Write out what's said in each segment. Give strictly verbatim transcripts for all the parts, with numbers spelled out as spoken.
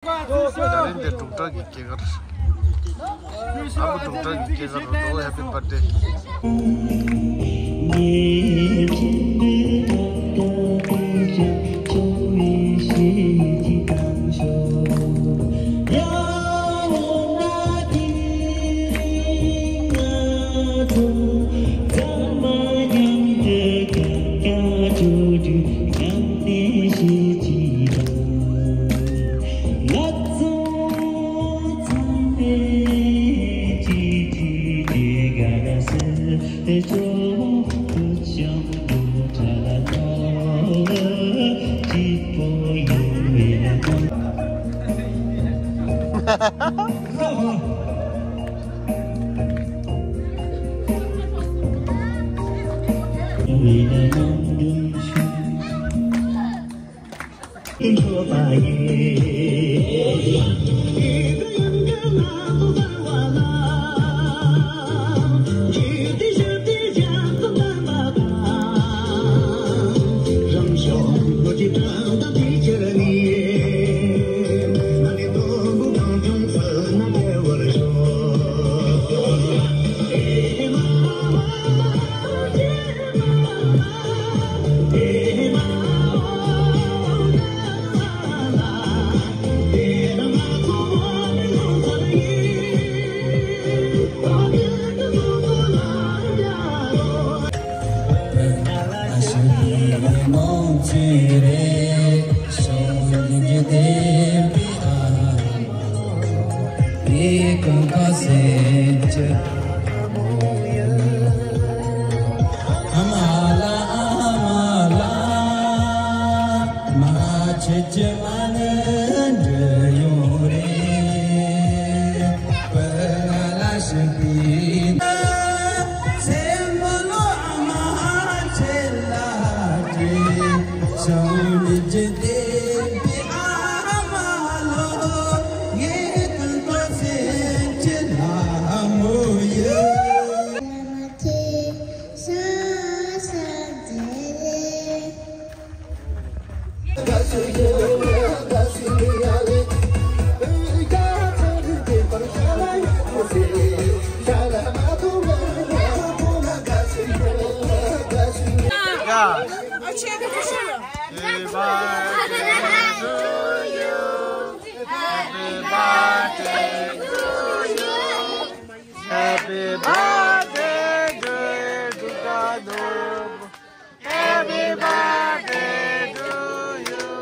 ད་རིང་འདི་འབྲུག་གྲགས་ཀྱི་སྐྱེས་སྐར། ཨ་ཁུ་འབྲུག་གྲགས་ཀྱི་སྐྱེས་སྐར་རེད་དོ། Happy birthday། Happy birthday to you.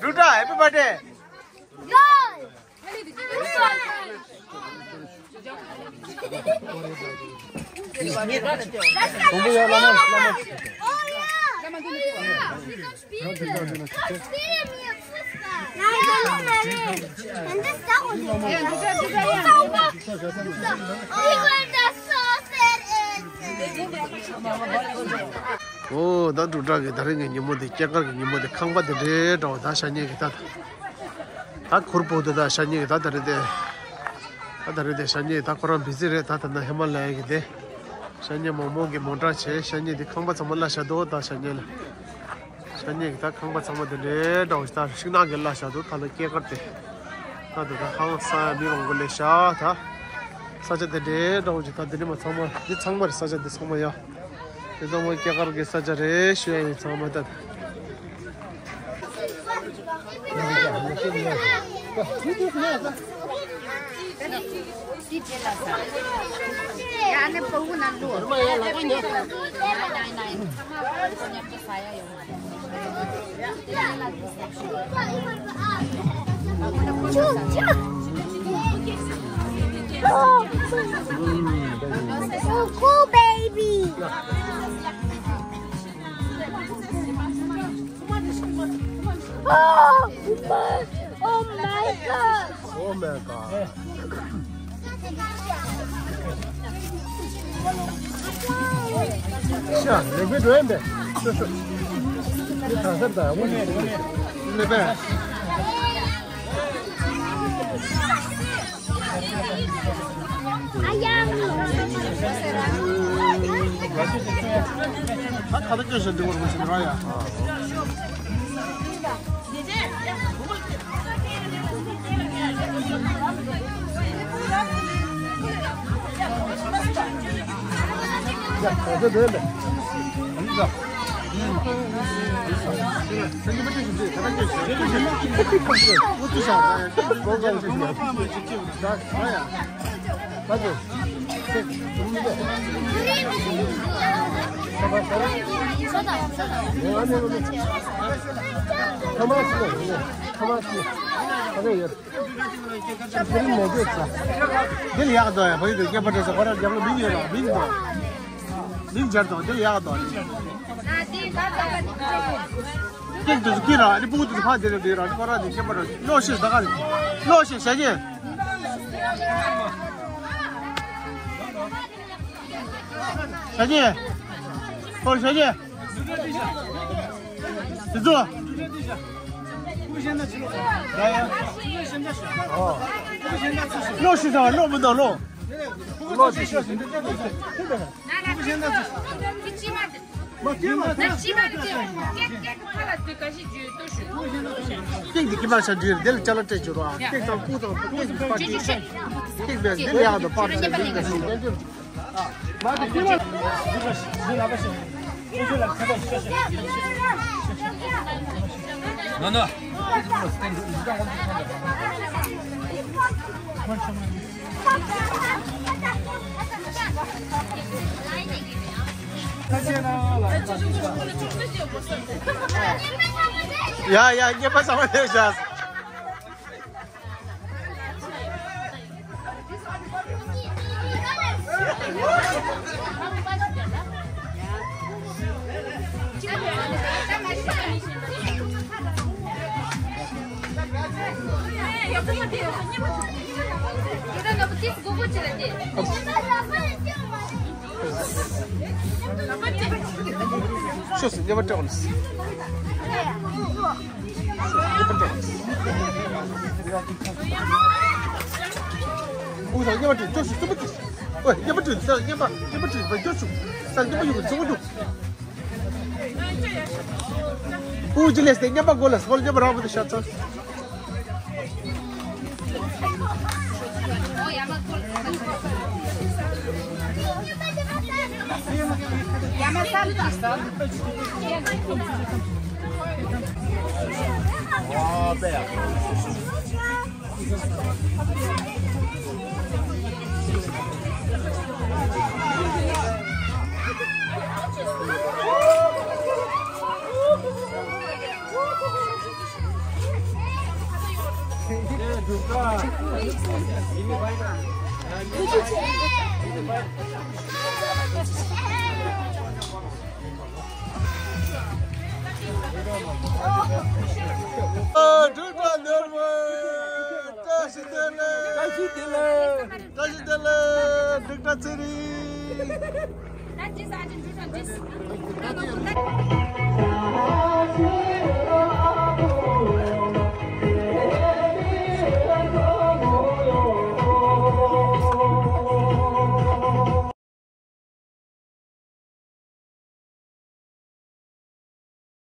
Duda, happy birthday. ཨོ། ད་འབྲུག་གྲགས་ཀྱི་ད་རིང་གི་ཉིན་མོ་འདི་སྐྱེས་སྐར་གྱི་ཉིན་མོ་འདི་ཁང་པ་འདི་འདྲའི་འདྲ་བོ་ད་ཤ་ཉེ་གི་ད་ད་ད་གུར་པོ་འདི་ད་ཤ་ཉེ་གི་ད་ད་རེད་དེ། ད་ད་རེད་དེ་ཤ་ཉེ་ད་ཁོ་རང་བི་ཟི་རེད། ད་ད་ན་ཧི་མ་ལ་ཡ་གི་དེ། ཤ་ཉེ་མོག་མོག་གི་མོ་ཊ་བྱས། ཤ་ཉེ་འདི་ཁང་པ་ཚང་མ་གླ་བཞག་འདུག་ད་ཤ་ཉེ་ལ། ཤ་ཉེ་གི་ད་ཁང་པ་ཚང་མ་དེ་འདྲའི་འདྲ་བོ་ཞིག་ད་ཤིང་ནགས་ཀྱི་གླ་བཞག་འདུག་ད་ལོ་སྐྱེས་སྐར་དེ། ད་དེ་ད་ཧང་སང་ཡ་མི་མང་པོ་སླེབས་ཤག་ད་ས་ཆ་དེ་འདྲའི་འདྲ་བོ་ཞིག་ད་དེ་ནི་མ་ཚང་མ་འདི་ཚང་མ་རེད། ས་ཆ་འདི་ཚང་མ་ཡ། དེ་ཚང་མ་སྐྱེས་སྐར་གྱི་ས་ཆ་རེད་ཞུ་ཡ་ཡིན། ཚང་མ་ད། Oh, cool, baby. Oh my, oh my God. Oh my God. ཤ་ལེགས་པའི་འགྲོ་ཡན་པས། ཤོ་ཤོ། འདི་གང་སར་ད་འོ་ནི་ལེགས་པས། ད་ཁ་ད་སྐྱོ་ཤ་འདི་བར་མ་ཤི་ར་ཡ། འདི་ལ་ཡག་འདུག་ཡ། བོད་ཡིག་ཏུ་སྐད་པ་འདྲ་ས་ཁོ་རང་རྒྱབ་ལ་མིང་ཡོད་ལ་མིང་འདུག་མིང་སྦྱར་འདུག་འདི་ལ་ཡག་འདུག་སྐད་དུ་སྐད་ར་ཨ་ནི་སྤུ་གུ་དུ་ཕ་འདི་ར་འདི་ར་ཨ་ནི་ཁོ་རང་འདི་སྐད་པ་འདྲ་ལོ་ཤེས་ད་ག་ནི་ལོ་ཤེས་ཞྭ་ཉེ། ཞྭ་ཉེ། ཁོ་ཞྭ་ཉེ། དེ་ཚོ། ལོ་ཤི་ཟ་བ་ལོ་མི་འདུག་ལོ། ལོ་ཤི་ཤི་ཤི། ཏིང་འདི་ཀི་མ་ཤ་འདྲུད་དེ་ལ་ཅ་ལག་སྤྲད་བཅུག་རོགས། ཏིང་དང་ཀུ་དང་ཏིང་གི་པར་ཏིང་ཏིང་བས་དེ་ལ་ཡག་ཏུ་པར་ཏིང་ཏིང་གི་སུ་ལྡན་འདུག་ཡ་ཡ་ངེས་པ་ཚང་མ་ལས་བཞག་ཤོ་སི་ཉེ་བ་སྤྲད་གོ་ལ་སི། ཨུ་ཚང་ཉེ་བ་སྤྲད་ཅོ་ཤི་སུ་པ་ཅོ་ཤི། ཨོ་ཉེ་བ་སྤྲད་ས་ཉེ་བ་ཉེ་བ་སྤྲད་པ་ཅོ་ཤི། ས་ཉེ་བ་ཡོད་གི་ཚོ་བ་ཅོ། ཨུ་ཅི་ལེ་སི་ཉེ་བ་གོ་ལ་སི་ཧོལ་ཉེ་བ་རང་བ་དེ་ཤ་ཚ། ཨ། འབྲུག་གྲགས་ནོར་བུ། བཀྲ་ཤིས་བདེ་ལེགས། བཀྲ་ཤིས་བདེ་ལེགས། བཀྲ་ཤིས་བདེ་ལེགས། འབྲུག་གྲགས་ཚེ་རིང་། ད་ཅི་ཟ་ཅི་འབྲུག་གྲགས་ཅི།